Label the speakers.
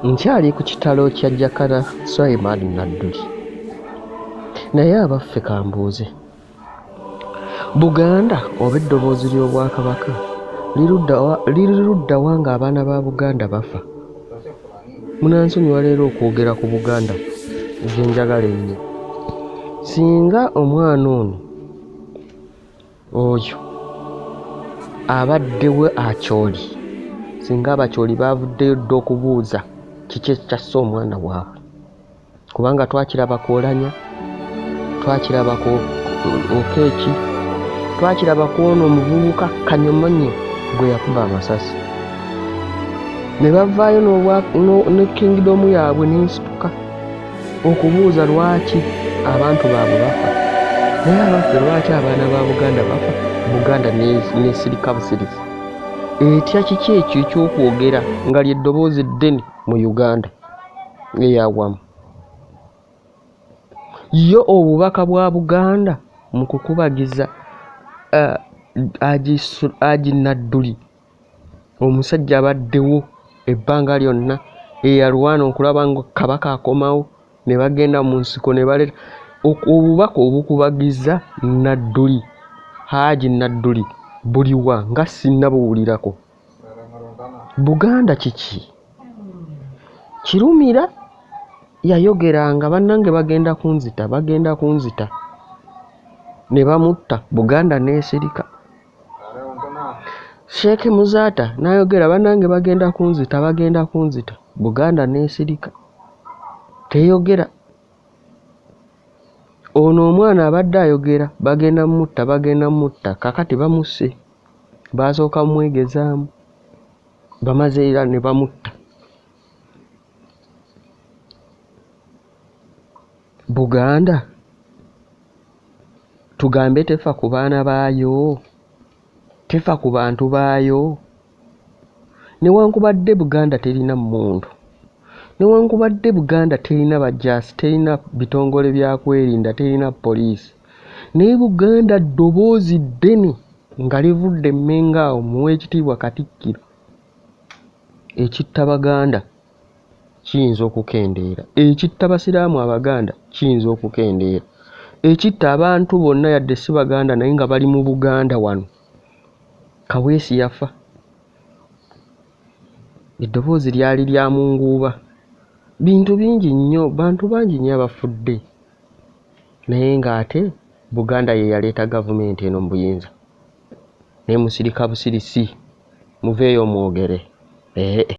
Speaker 1: Nkyali ku kitalo kya Jakana Sulaiman Nadduli. Naye abaffe kambuuze, Buganda oba eddoboozi ly'Obwakabaka liri ludda wa ng'abaana ba Buganda bafa? Munansonyiwa leero okwogera ku Buganda gye njagala ennyo. Singa omwana ono Oyo abaddewo Acholi singa Abacholi baavuddeyo dda okubuuza kiki ekyasse omwana waabwe kubanga twakiraba ku Olanya, twakiraba ku Okeeki, twakiraba ku ono omuvubuka Kanyomonyo gwe yakuba amasasi ne bavaayo ne kingdom yaabwe n'esituka. Okubuuza lwaki abantu baabwe bafa naye abaffe lwaki abaana ba Buganda bafa Buganda nesirika busirisi etya kiki ekyo ekyokwogera nga lyeddoboozi eddene mu Uganda eyawamu yo obubaka bwa Buganda mu kukubagiza eh, Haji Nadduli Omusajja abaddewo ebbanga lyonna eyalwana okulaba nga Kabaka akomawo ne bagenda mu nsiko ne baleeta obubaka obukubagiza Nadduli, Haji Nadduli buliwa nga sinnabuwulirako? Buganda kiki? Kirumira yayogeranga bannange bagenda kunzita, bagenda kunzita ne bamutta Buganda n'esirika. Sheikh Muzaata n'ayogera bannange bagenda kunzita bagenda kunzita Buganda n'esirika teyogera. Ono omwana abadde ayogera bagenda mutta bagenda mutta kakati bamusse baasooka mumwegezaamu bamaze era ne bamutta. Buganda Tugambe tefa ku baana baayo? Tefa ku bantu baayo? Newankubadde Buganda terina mmundu, newankubadde Buganda terina bajaasi, terina bitongole bya kwerinda, terina poliisi, naye Buganda ddoboozi ddene nga livudde e Mmengo awo mu Oweekitiibwa Katikkiro ekitta Baganda. Kiyinza okukendeera. Ekitta Basiraamu Abaganda kiyinza okukendeera. Ekitta abantu bonna yadde si Baganda naye nga bali mu Buganda wano. Kaweesi yafa. Eddoboozi lyali lya munguuba. Bintu bingi nnyo, bantu bangi nnyo abafudde naye ng'ate Buganda ye yaleeta gavumenti eno mu buyinza. Naye musirika busirisi, muveeyo mwogere. Ee.